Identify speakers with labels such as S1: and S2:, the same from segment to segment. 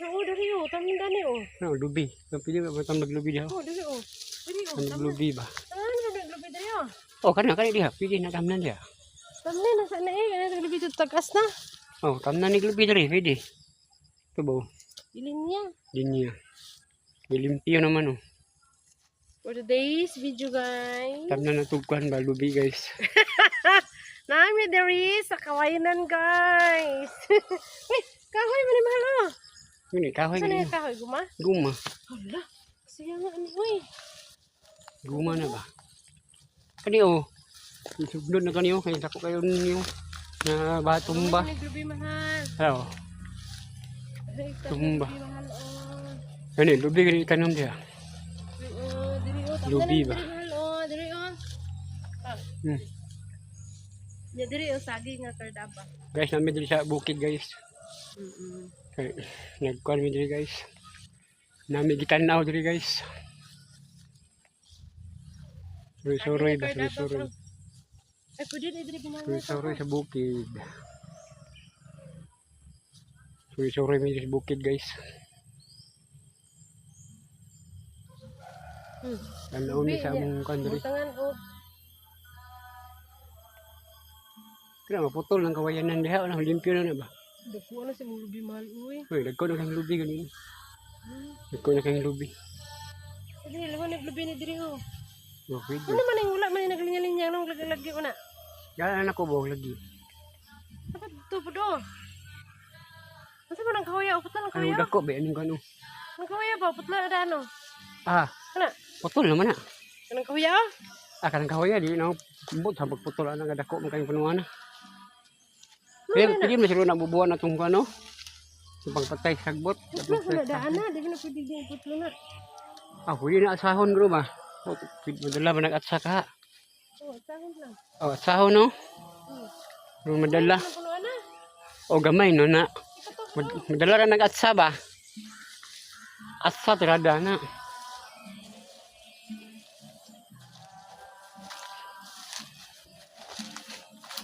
S1: Oo, dali oh. Tamin dani oh.
S2: Ano, lubi. Pwede ba ba maglubi diha?
S1: Oh, dali oh. Dali oh.
S2: Ang
S1: Tamin.
S2: lubi ba?
S1: Tamin na lubi dali oh.
S2: Oh, kana kana diha. Pwede na tamnan diha.
S1: Tamin na sa na eh. Kana lubi dito tagas na.
S2: Oh, tamnan ni lubi diri, pwede. Ito ba? Oh?
S1: Ilin niya.
S2: Linya. Gilimpyo naman oh.
S1: For today's video, guys.
S2: Tamnan na tugkuan ba lubi, guys.
S1: Nami diri sa kawayanan, guys. Uy, kahoy man ni mahal oh.
S2: Ngani kahoy
S1: Saan na
S2: gani.
S1: yung kahoy guma?
S2: Guma.
S1: Hala. Siya nga ano uy.
S2: Guma na ba? Kani oh. Sugnod na kani oh, kay dako kayo ninyo na ba tumba.
S1: Ano lubi mahal?
S2: Oh.
S1: Ay,
S2: Tumba.
S1: lubi mahal oh.
S2: Kani lubi gani tanom diha.
S1: Diri oh, diri oh. Tamnan
S2: Lubi
S1: na
S2: ba?
S1: diri mahal oh, diri oh. Ah, Ya diri oh saging nga kardaba.
S2: Guys, nami diri sa bukid, guys. Kay nagkuan mi diri, guys. Nami gitan-aw diri, guys. Suroy-suroy ba, suroy-suroy.
S1: Ay, pwede na diri binangat.
S2: Suroy-suroy sa bukid. Suroy-suroy mi diri sa bukid, guys. Tan-aw mi sa among kuan diri.
S1: Butangan oh.
S2: Kaya maputol ng kawayanan diha, wala limpyo na na ba?
S1: Dako na si mong lubi mahal uy.
S2: Uy, dagko na kang lubi ganin. Dagko na kang lubi.
S1: Diri lawan na lubi ni diri oh.
S2: Oh, pwede.
S1: Ano man ang wala man yung naglinya-linya nung lagi-lagi ko na.
S2: Galaan ako ba lagi.
S1: Dapat ito po do. Ano ba ng kahoya? Putla ng
S2: Ano
S1: kahoya?
S2: dako ba anong kano?
S1: Ang kahoya ba? Putla na dano.
S2: Ah,
S1: Ano?
S2: putol naman na.
S1: Anong kahoya? Oh?
S2: Ah, kanang kahoya di na kumbot sa pagputol ana nga dako man kayong punuan na.
S1: Ano
S2: Pwede,
S1: na?
S2: pwede mo siguro na bubuan na itong ano. Sa pagpatay sagbot.
S1: Putla ko na daan na. Di ba na pwede din putla na.
S2: Ah, huli na asahon bro ba? Oh, pwede madala ba nag-atsa ka?
S1: Oh, sahon lang.
S2: Oh, asahon no? Bro madala.
S1: Ano puno na?
S2: O gamay no na.
S1: Ikato.
S2: Madala ra nag-atsa ba? Atsa tirada na.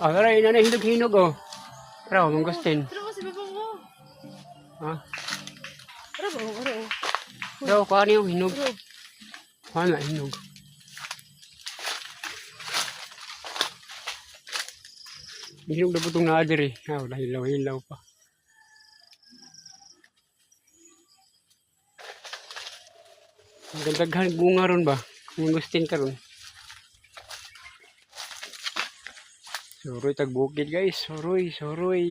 S2: Ah, tara, ina na hinog-hinog oh. Tara, oh, mangustin.
S1: Pero kasi baba ko.
S2: Ha?
S1: Ano ba? Oh, ano? Oh.
S2: Pero kuha niyo hinog.
S1: Pero,
S2: Kuha na hinog. Hinog na po itong naadiri. Ah, wala hilaw-hilaw pa. Ang gandaghan bunga ron ba? Mangustin ka ron. Suroy tag bukid, guys. Suroy, suroy.